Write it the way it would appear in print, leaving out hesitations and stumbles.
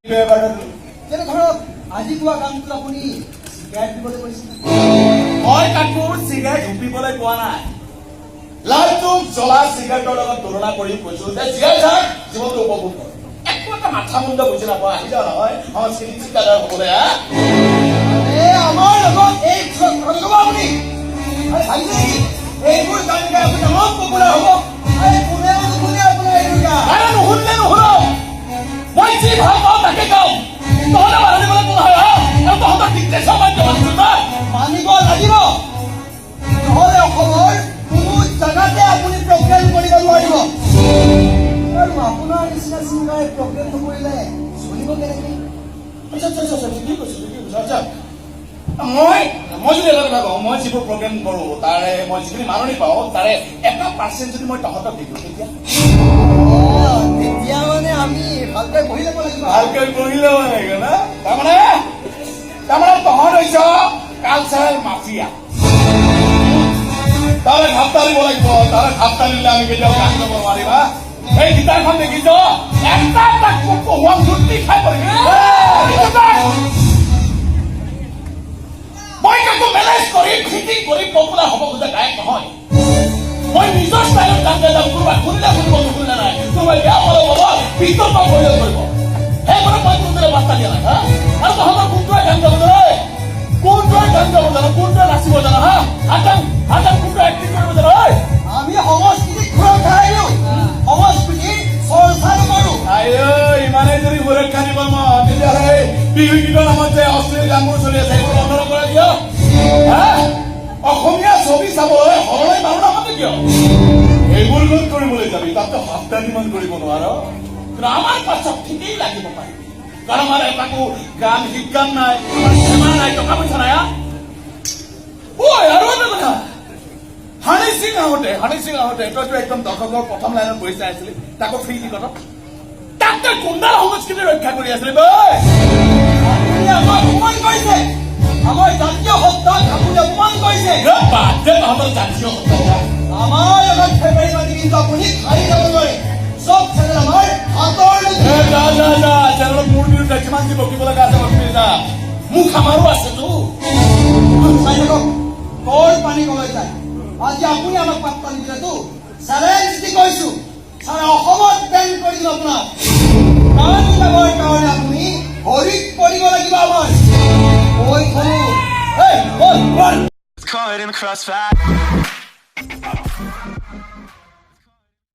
বেয়া বাৰ্তা দিলো? যেনে ধৰক, আজি গোৱা গানটোত আপুনি চিগাৰেট দিবলৈ কৈছে। মই কাকো চিগাৰেট হুপিবলৈ কোৱা নাই। লালটোক জ্বলা চিগাৰেটৰ লগত তুলনা কৰি কৈছো যে জীয়াই থাক, জীৱনটো উপভোগ কৰ। একো এটা মাথা মুণ্ড বুজি নাপাওঁ, আহি যাওঁ নহয় সংস্কৃতি ঠিকাদাৰ হ'বলৈ, হা? আৰে, আমাৰ লগত এই কথা নক'ব আপুনি। আৰে, ভাবিছে নেকি এইবোৰ গান গাই আপুনি তামাম পপুলাৰ হ'ব? আৰে, কোনেও নুশুনে আপোনাৰ এইবোৰ গান। আৰে, নুশুনিলে নুশুনক। মই যি ভাল পাওঁ তাকে গাম। তহঁতে বাধা দিবলৈ কোন হয়, হা? আৰু তহঁতৰ ডিক্টেশ্যন মান্য মানিছো না? মানিব লাগিব, নহ'লে অসমৰ কোনো জাগাতে আপুনি প্ৰগ্ৰেম কৰিব নোৱাৰিব। আৰু আপোনাৰ নিচিনা ছিংগাৰে প্ৰগ্ৰেম নকৰিলে চলিব কেনেকে? আচ্ছা, ঠিকেই কৈছো, ঠিকেই কৈছো। আচ্ছা, মই যদি এটা কথা কওঁ, মই যিবোৰ প্ৰগ্ৰেম কৰো, তাৰে মই যিখিনি মাননি পাওঁ, তাৰে 1% যদি মই তহঁতক দি দিওঁ, তেতিয়া? তেতিয়া মানে আমি ভালকৈ বহি ল'ব লাগিব। ভালকৈ বহি ল'ব লাগিব না? তাৰমানে তহঁত হৈছ কালচাৰেল মাফিয়া। তাৰে ঘাপ দিব লাগিব। তাৰে ঘাপ দিলে আমি কেতিয়াও গান গাব নোৱাৰিম, হা? এই গীটাৰখন দেখিছ? এটা এটা হোৱা লুটি খাই পৰিবি। মই কাকো মেনেজ কৰি, ফিটিং কৰি পপুলাৰ হ'ব খোজা গায়ক নহয়। মই নিজৰ ষ্টাইলত গান গাই যাম। কোনোবাই শুনিলে শুনিব, নুশুনিলে নাই। কোনোবাই বেয়া পালে পাব, বিতৰ্ক কৰিলে কৰিব। সেইকাৰণে মই কোনোদিনে বাৰ্তা দিয়া নাই, হা? আৰু তহঁতৰ কোনটোৱে গান গাব জানো? কোনটোৱে গান গাব জানো? কোনটোৱে নাচিব জানো, হা? হাতাং হাতাং, কোনটোৱে এক্টিং কৰিব জানো, ঐ? আমি সংস্কৃতিক সুৰক্ষা দিওঁ, সংস্কৃতিৰ চৰ্চা নকৰো। আই, ইমানেই যদি সুৰক্ষা দিব মন, তেতিয়াহ'লে বিহু গীতৰ নামত যে অশ্লীল গানবোৰ চলি আছে, সেইবোৰ বন্ধ নকৰা কিয়, হা? অসমীয়া ছবি চাবলৈ হললৈ মানুহ নামাতে কিয়? এইবোৰ ক'ত কৰিবলৈ যাবি? তাততো সপ্তাহ কৰিব নোৱাৰ। কিন্তু আমাৰ পাছত ঠিকেই লাগিব পাৰিবি, কাৰণ আমাৰ এটাকো গান শিক্ষান নাই, আমাৰ চিনেমা নাই, টকা পইচা নাই, হা? ঐ, আৰু এটা কথা। হানি সিং আহোঁতে তইতো একদম দৰ্শকৰ প্ৰথম লাইনত বহি চাই আছিলি, তাকো ফ্ৰী টিকটত। তাক তই কোনডাল সংস্কৃতি ৰক্ষা কৰি আছিলি বৈ? আপুনি আমাক অপমান কৰিছে। আমাৰ জাতীয় সত্তাক আপুনি অপমান কৰিছে। বাদ দে তহঁতৰ জাতীয় সত্তা। আমাৰ লগত ফেব্ৰুৱাৰী মাতি কিন্তু আপুনি খাই যাব নোৱাৰে। চব চেনেল আমাৰ হাতৰ এ, যা যা যা, চেনেলত মোৰ বিৰুদ্ধে যিমান যি বকিব লগা আছে বকিবি, যা। মুখ আমাৰো আছেতো। চাই থাকক কৰ পানী কলৈ যায়। আজি আপুনি আমাক পাত্তা নিদিলেতো। চেলেঞ্জ দি কৈছো, ছাৰ, অসমত বেন কৰি দিম আপোনাক। গান গাবৰ কাৰণে আপুনি ভৰিত পৰিব লাগিব আমাৰ। কৈ থলো। এই, বল, বল। Caught in the crossfire.